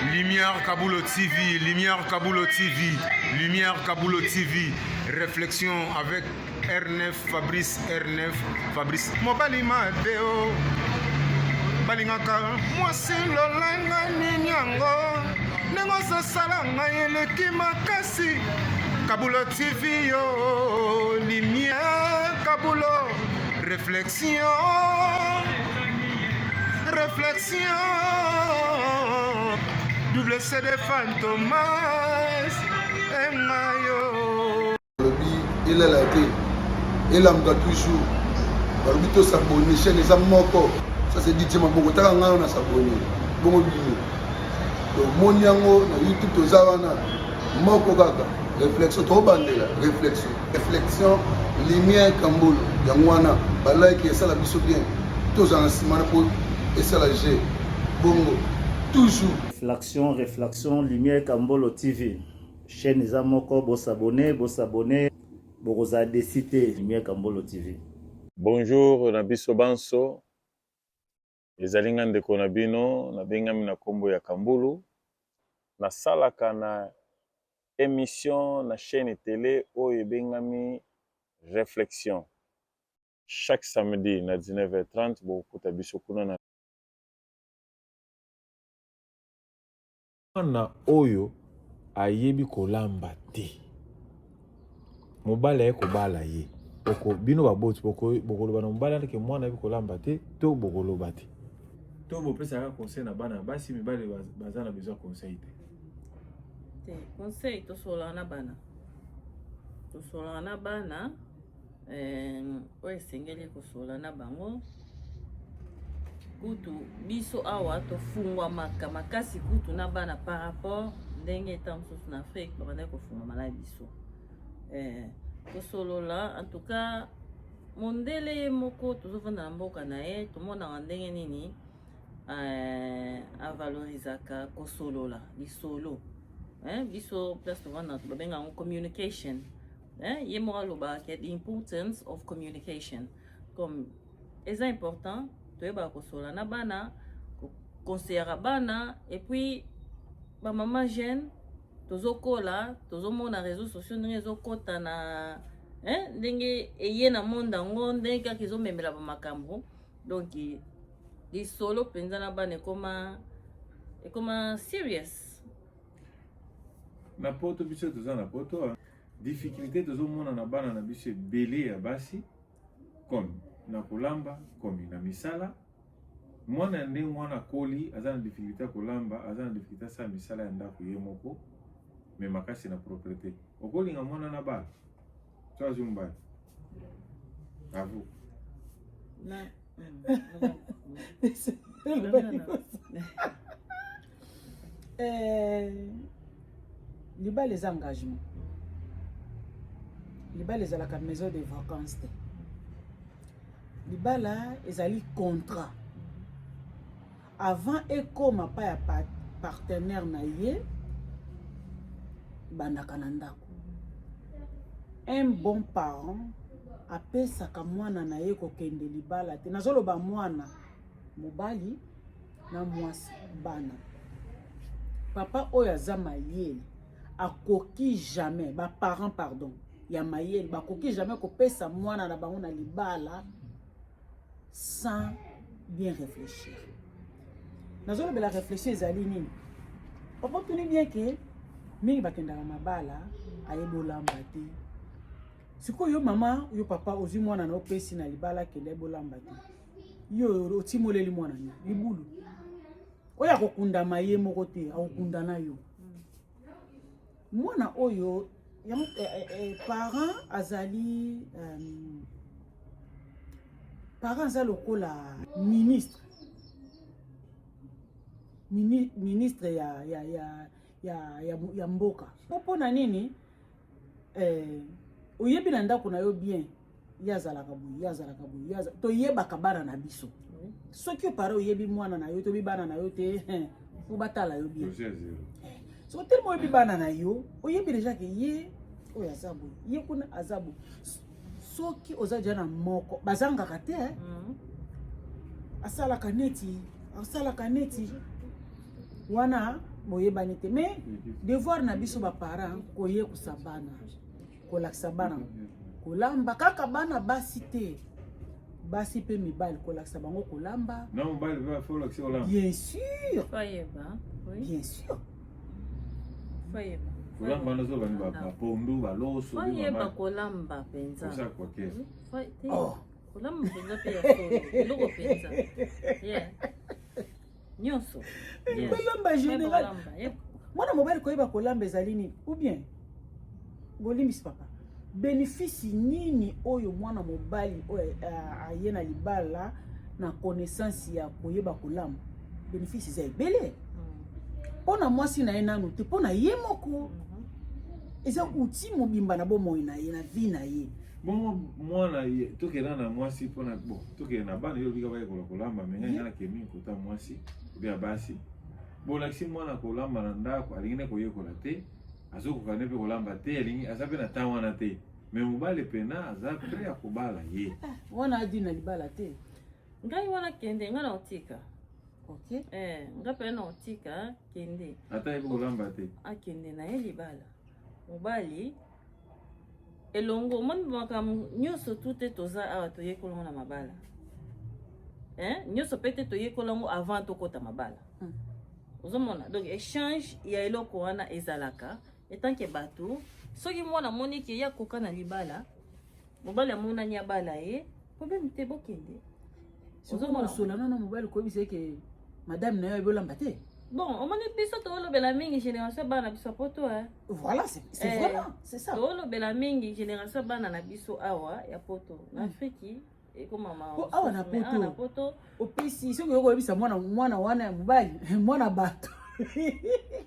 Lumière Kabulo TV, Lumière Kabulo TV, Lumière Kabulo TV, réflexion avec R9 Fabrice R9 Fabrice mobali mabe o balingaka mwasi lolenge nini yango ndenge ozosala ngai eleki makasi Kabulo TV yo Lumière Kabulo réflexion réflexion double CD Fantomas engayo balobi elala te elamuka toujours balobi tosabone chaîne eza moko ça c'est DJ maboko taka ngai na sabone bongo bino tomoni yango na youtube toza wana moko kaka réflexion tobandela réflexion réflexion lumière kambolo yango wana balike esala biso bien tozala na nsima na mpo esala g bongo toujours. Reflexion, reflexion, Lumière Kambolo TV. Chaîne eza moko, bo s'abonner, bo s'abonner, bokozala déçu te. Lumière Kambolo TV. Bonjour na biso banso, ezali nga ndeko na bino, nabengami na kombo ya Kambulu, nasalaka na emission na chaine tele oyo ebengami Reflexion. Chaque samedi na 19h30 bokokuta biso kuna na. Mwana oyo ayebi kolamba te, mobali aye kobala ye, boko bino baboti boko bokoloba na mobali wana ke mwana ayebi kolamba te to bokoloba te? To bopesaka conseil na bana ya basi, mibali baza na besoin ya conseil te? Te, conseil tosololaka na bana, tosololaka na bana eh, oyo esengeli kosolola na bango. Kutu biso awa tofungwamaka makasi kutu na bana par rapport ndenge eta mosusu na Afrique babandaki kofungwama na biso. Eh, tosolola en tout cas mondele ye moko tozofanda na mboka na ye, tomonaka ndenge nini eh, avalorisaka kosolola lisolo. Eh, biso place tovanda babenga yango communication. Eh, ye moko alobaka ke the importance of communication, comme eza important toyebaka kosolola na bana, kokonseyaka bana. Et puis bamama jeune tozokola, tozomona réseaux sociaux ndenge ezokɔta na eh, ndenge eye na monde yango, ndenge kaka ezomemela bamakambo. Donc lisolo mpenza na bana ekoma serious. Na poto, biso toza na poto, difficulté tozomona na bana na biso ebele ya basi, comme na kolamba, comme na misala. Mwana ya ndenge wana akoli, aza na difficulté ya kolamba, aza na difficulté asala misala ya ndako ye moko, mais makasi na propreté. Okolinga mwana na bala so azwi mobali? Avoue. Na Libala eza engagement. Libala ezalaka maison de vacances te. Libala ezali contrat. Avant ekoma pa ya partenaire na ye, bandaka na ndako. Un bon parent apesaka mwana na ye kokende libala te. Nazoloba mwana mobali na mwasi, bana. Papa oyo aza mayele akoki jamais, baparent, pardon, ya mayele bakoki jamais kopesa mwana na bango na libala sans bien réfléchir. Nazolobela réflexion ezali nini? Papa, tuni bien ke mingi bakendaka mabala, ayebi olamba te. Sikoyo yo mama, yo papa, ozwi mwana na opesi na libala, akende, ayebi olamba te. Yo otimoleli mwana ni libulu oyo akokundama ye moko te, akokunda na yo mwana oyo. Parent azali parent aza lokola ministre ministre ya mboka. Po mpona nini? Oyebi na ndako na yo bien, ye azalaka boye, ye azalaka boye, toyebaka bana na biso. Soki opare oyebi mwana na yo, toyebi bana na yo te po batala yo bien. Soki telema oyebi bana na yo, oyebi déjà ke ye oyo aza boye, ye kuna aza boye. Soki oza deja na moko bazangaka te, asalaka neti wana. Boyebani te, mais devoir na biso baparent koyekusa bana, kolakisa bana kolamba, kaka bana basi te, basi mpe mibali, kolakisa bango kolamba. Na mobali mpe faut olakisa kolamba. Bien sûr. Faut ayeba, oui. Bien sûr. Faut ayeba. Kolamba wana ozobani bapondu, baloso. Faut ayeba kolamba mpenza. Osala kwake. Te. Oh. Kolamba mpenza mpe ya solo, eloko mpenza, yeah. Nyonso. Yes. Kolamba Koyeba général. kolamba, yeah. Mwana mobali koyeba kolamba ezali nini? Ou bien bolimbisi papa, bénéfice nini oyo mwana mobali oyo aye na libala na connaissance ya koyeba kolamba? Bénéfice eza ebele mpo na mwasi na ye nanu te, mpo na ye moko. Eza outil mobimba na bomoi na ye, na vie na ye. Bongo mwana ye, tokenda na mwasi mpona, bon, tokende na bana. Yo olobika bayekola kolamba, me ngai ngai nakemi kota mwasi obe ya basi. Bolakisi mwana kolamba na ndako, alingi nde koyekola te, azokoka nde mpe kolamba te, alingi aza mpe na temps wana te, me mobali pena aza prêt ya kobala ye. Wana adi na libala te. Ngai wana kende, ngai na otika. Ok. Eh, ngai mpe na otika, kende. Ata yebi kolamba te. Akende na ye libala, mobali elongo. Omoni makambo nyonso tu te toza awa toyekola ngo na mabala, hein? Nyonso mpe te toyekola ngo avant tokɔta mabala. Ozomona, donc échange ya eloko wana ezalaka etanke bato. Soki mwana amoni ke ye akoka na libala, mobali amonani, abala ye, problème te, bokende. Ozomona osola nano mobali, koyebisa eke madame na yo ayebi olamba te. Bon, omoni, biso toolobela mingi génération bana na biso ya poto, eh. Voilà, c'est Eh, vraiment c'est ça. Toolobela mingi génération bana na biso awa ya poto. Na Afriki ekomama. Po awa na Mais awa na poto. poto. Opesi soki oyoki koyebisa mwana wana ya mobali, mwana bato.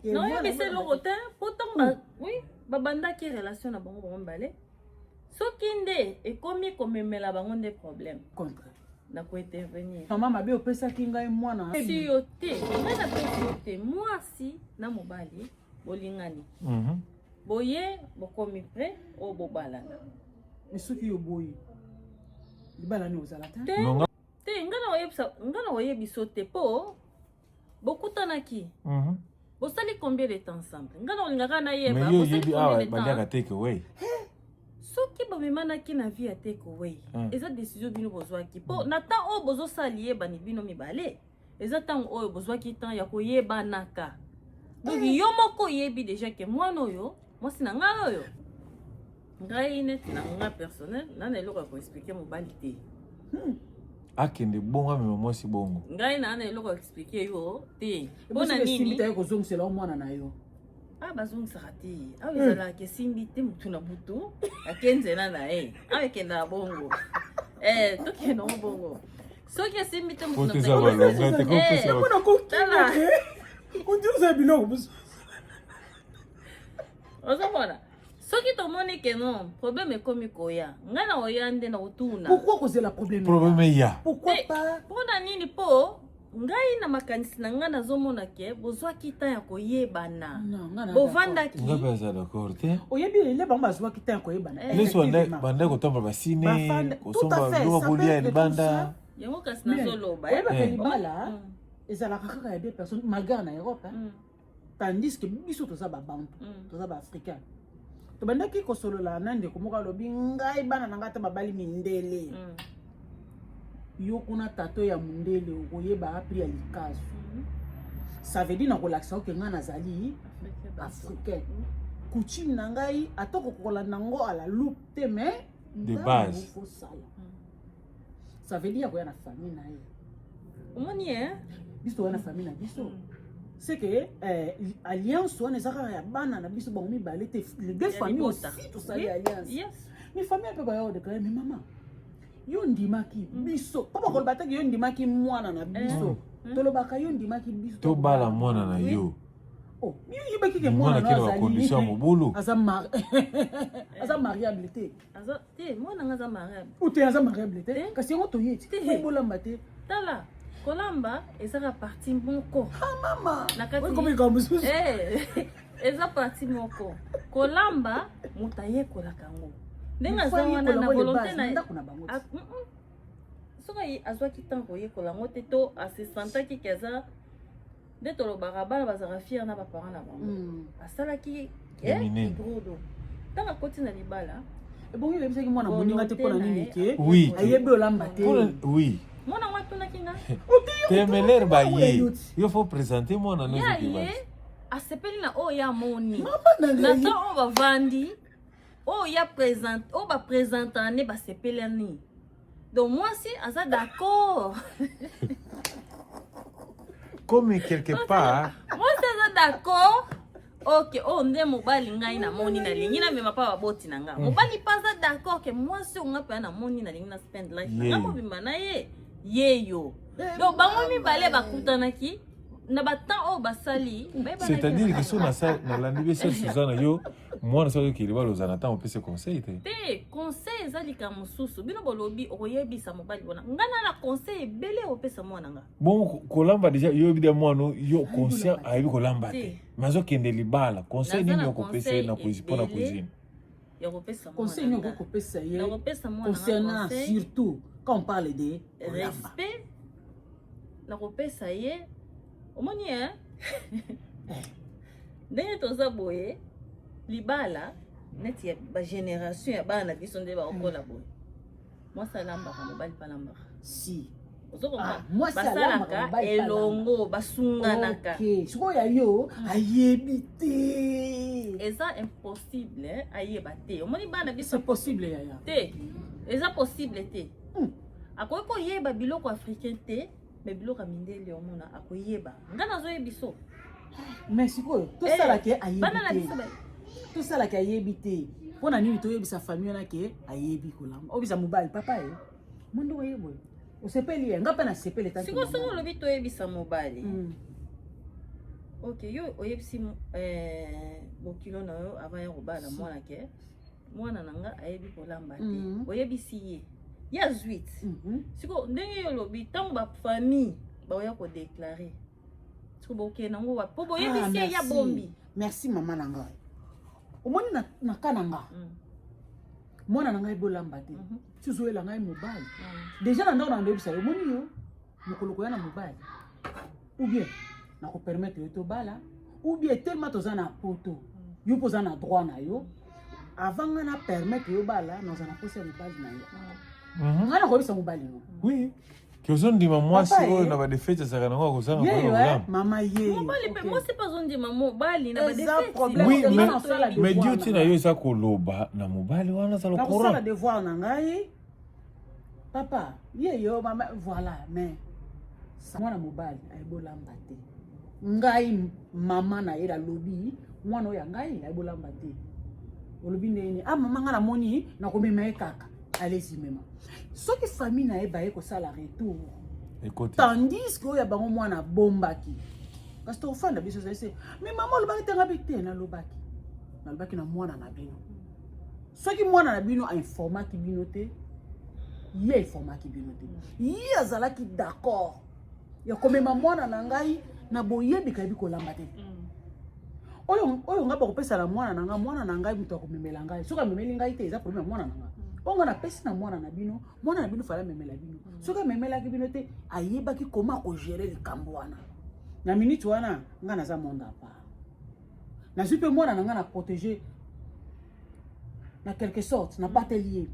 Naoyebisa eloko te, po ntango oui babandaki relation na bango, bango mibale, soki nde ekomi komemela bango nde problème, contre na kointervenir. Mama mabe, opesaki ngai mwana. Si yo te, ngai napesi yo te. Mwasi na mobali bolingani, boye bokomi prêt oyo bobalana. Mais soki yo boyi libala, nini ozala te. Te te, ngai na koyebisa, ngai na koyebiso te, mpo bokutanaki, bosali combien de temps ensemble? Ngai na kolingaka nayeba. Mais yo Bosali oyebi combien awa de temps? baliaka take away. Soki bomemanaki na vie ya take away, eza décision bino bozwaki, mpo na temps oyo bozosala liyebani bino mibale, eza ntango oyo bozwaki temps ya koyebanaka. Donc yo moko oyebi déjà ke mwana oyo, mwasi na ngai oyo, ngai neti na nga personnel, na na eloko ya koexpliquer mobali te. Akende bongo, amema mwasi bongo. Ngai na eloko ya koexpliquer yo te. Mpona Esimbi nini? taye kozongisela yo mwana na yo. Awa bazongisaka te. Awa ezalaka esimbi te, motu na butu ake nzela na ye. Awa ekendaka bongo. Eh, tokende ngo bongo. Soki esimbi te, motu Po te eza balonga te, kopesa. Mpona kokima Tala. te, ondioza biloko mosusu. Ozomona, soki tomoni ke non, problème ekomi koya, ngai na koya nde na kotuna. Pourquoi kozela problème? Problème eya. Pourquoi Te, pas? Mpona nini? Mpo ngai na makanisi na ngai nazomona ke bozwaki temps ya koyebana, Non, ngai na bovandaki. Nga mpe aza d'accord te. Oyebi ele bango bazwaki temps ya koyebana. Nyonso Effectivement. banda kotambola basine, Tout à kosomba fait, biloko ça kolia peut ya être libanda. Yango kasi Mais, nazoloba. oyebaka, libala ezalaka kaka ya deux personnes malgré na Europe, hein. Tandis que biso toza babantu, toza baafricain. Tobandaki kosolola na ndeko moko, alobi ngai bana na ngai ata babali mindele, yo kuna tato ya mondele okoyeba prix ya likazu. Ça veut dire na kolakisa oke ngai nazali africain, coutume na ngai ata kokolanda yango à la loupe te, mais De base. Fosala, ça veut dire koya na famille na ye. Omoni e. Biso toya na famille na biso, c'est que alliance wana eza kaka ya bana na biso bango mibale te, les deux Ya familles libota. aussi tosali alliance. Mais famille mpe baya kodéclarer, mais mama, yo ndimaki biso, mpo bakoloba teke yo ndimaki mwana na biso. Tolobaka yo ndimaki biso. Tobala mwana na yo. Oh, yo yebaki ke mwana mwana na kele yo bacondition ya mobulu. Aza mariable te. Aza te, mwana nga aza mariable. Ou te, aza mariable te. Te. Kasi yango toye ti Te. po bolamba te. Tala, kolamba ezaka partie moko. Mama. Na kati- Okomi likambo mosusu. Eh, eza partie moko. Kolamba, moto ayekolaka yango ndenge aza wana na volonté na ye. Ndako na bango. Ah, Soki azwaki ntango koyekola yango te, to asesantaki ke aza Nde tolobaka bana bazalaka fier na baparent na bango. Asalaki Ya minene. igrodo. Ntango akoti na libala, Ebongi oyebisaki mwana moninga te mpona nini ke Oui. ayebi olamba te? Oui. Mwana ngo atunaki nga. Temeler baye yo faut présenter mwana no. Ya ezoki ye basi. Asepeli na oyo ya amoni na na ngai. temps oyo bavandi, oyo ya présente, oyo baprésentane, basepelani. Donc mwasi aza d'accord. Comme quelque part Mwasi aza d'accord, ok, oyo nde mobali ngai namoni, nalingi namema mpa baboti na nga. Mobali mpe aza d'accord ke mwasi oyo nga mpenza namoni, nalingi na spend life na nga Ye. mobimba na ye, ye yo. Donc bango mibale bakutanaki na batemps oyo basali bayebanaki. C'est-à-dire que so nalandi be sœur Suzana, yo mwana soki okei libala, ozala na ntango opesa conseil te? Te, conseil eza likambo mosusu. Bino bolobi okoyebisa mobali wana, ngai na na conseil ebele opesa mwana nga. Bon, kolamba déjà yo oyebi de mwana yo conscient ayebi kolamba te. Te. Mais azokende libala, conseil Naza nini na okopesa ye na conseil cuisine, mpona ebele cuisine? Ya kopesa Conseil mwana nini nga. okoki kopesa ye Nakopesa mwana nga concernant conseil, surtout quand on parle de kolamba? Respect nakopesa ye. Omoni e ndenge toza boye, libala neti ya bagénération ya bana na biso nde bakokola boye, mwasi alambaka, mobali mpe alambaka. Si. Ozo Ah, comprendre? mwasi alambaka, Basalaka mobali mpe elongo, basunganaka. Ok, sikoyo ya yo ayebi te. Eza impossible eh, ayeba te. Omoni bana biso C'est possible, yaya. Te, eza possible te. Akoki koyeba biloko africain te, mais biloko ya mindele omona akoyeba. Nga nazoyebi so. Mais sikoyo tosalaka ye ayebi Bana na te. biso Tosalaka ayebi te, mpo na nini toyebisa famille wana ke ayebi kolamba? Oyebisa mobali, papa ye mo ndenge oye boye, osepeli ye, nga mpe nasepeli tanke. Sikoyo soki olobi toyebisa mobali, ok, yo oyebisi bokilo na yo avant ya kobala mwana ke mwana na nga ayebi kolamba te. Oyebisi ye, ye azwi te. Sikoyo ndenge yo olobi, ntango bafamille baoya kodéclarer, siko bokende nango wapi? Mpo boyebisi ye, ya bombi. Merci, mama na ngai. Omoni na ka na nga, mwana na ngai bolamba te. Ti ozoyela ngai mobali déjà na ndako na ndoyebisa yo, omoni yo mokolo koya na mobali, ou bien nakopermettre yo tobala, ou bien tellement toza na poto, yo mpo oza na droit na yo. Avant ngai na permettre yo bala, naza na posa ya mobali na yo. Ngai nakoyebisa mobali no. Oui, ke ozondima mwasi Papa, oyo eh. na badefete azalaka nango akozanga Ye koyeba yo, eh, kolamba. mama ye. Mobali mpe, mwasi mpe azondima mobali na Eza badefeti. problème. Oui, Nga nasala mais devoir duty na na yo ngai. eza koloba na mobali wana azala Nakosala courant. devoir na ngai, papa ye yo, mama, voilà. Mais mwana mobali ayebolamba te, ngai mama na ye nalobi mwana oyo ya ngai ayebolamba te. Olobi ndenge nini? Ah mama, ngai namoni nakomema ye kaka. Alezi mema. Soki famille na ye baye kosala retour, ekoti. Tandis que oyo ya bango mwana abombaki, kasi tokofanda biso ezali se mais mama olobaki te, ngabi te, nalobaki, nalobaki na mwana na bino. Soki mwana na bino ainformaki bino te, ye informaki bino te, ye azalaki d'accord ya komema mwana na ngai na boyebi kayebi kolamba te. Oyo ngai bakopesa na mwana na ngai, mwana na ngai moto akomemela ngai. Soki amemeli ngai te, eza problème ya mwana na ngai. Oyo ngai napesi na mwana na bino, mwana na bino fallait amemela bino. Soki amemelaki bino te, ayebaki koma kogérer likambo wana na minute wana. Ngai naza monde à part, nazwi mpe mwana na ngai na protéger na quelque sorte, nabateli ye.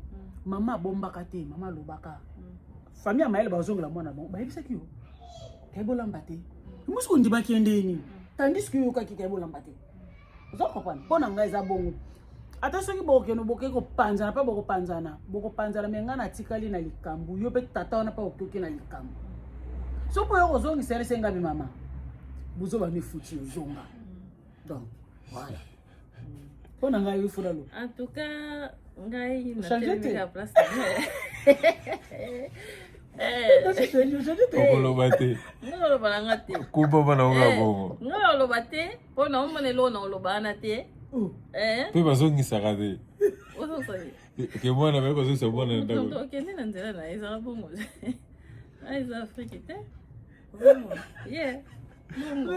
Mama abombaka te, mama alobaka. Famille ya mayele bazongela mwana bango, bayebisaki yo kayebolamba te, mosi kondimaki ye ndeni, tandis que oyokaki kayebolamba te. Oza comprendre? Mpo na ngai eza bongo. Ata soki bokokende, bokoki kopanzana mpe bokopanzana, bokopanzana, mais ngai natikali na likambo. Yo mpe tata wana mpe okoki na likambo. So mpo yo kozongisa ye, esengabi mama bozoba no efuti ozonga. Donc voilà, mpo na ngai yo funa lo. En tout cas ngai Change te. natelemika place na ngai. Okoloba te. Ngai oloba na nga te. Kupa mpa na oka bongo. Ngai oloba te mpo na omona eloko na oloba wana te. Mpe bazongisaka te. Ozosali. Ke mwana baye kozongisa mwana na ndako. Okende na nzela na ye, ezala bongo. Ah, eza Afrique te. Ozomona ye bongo.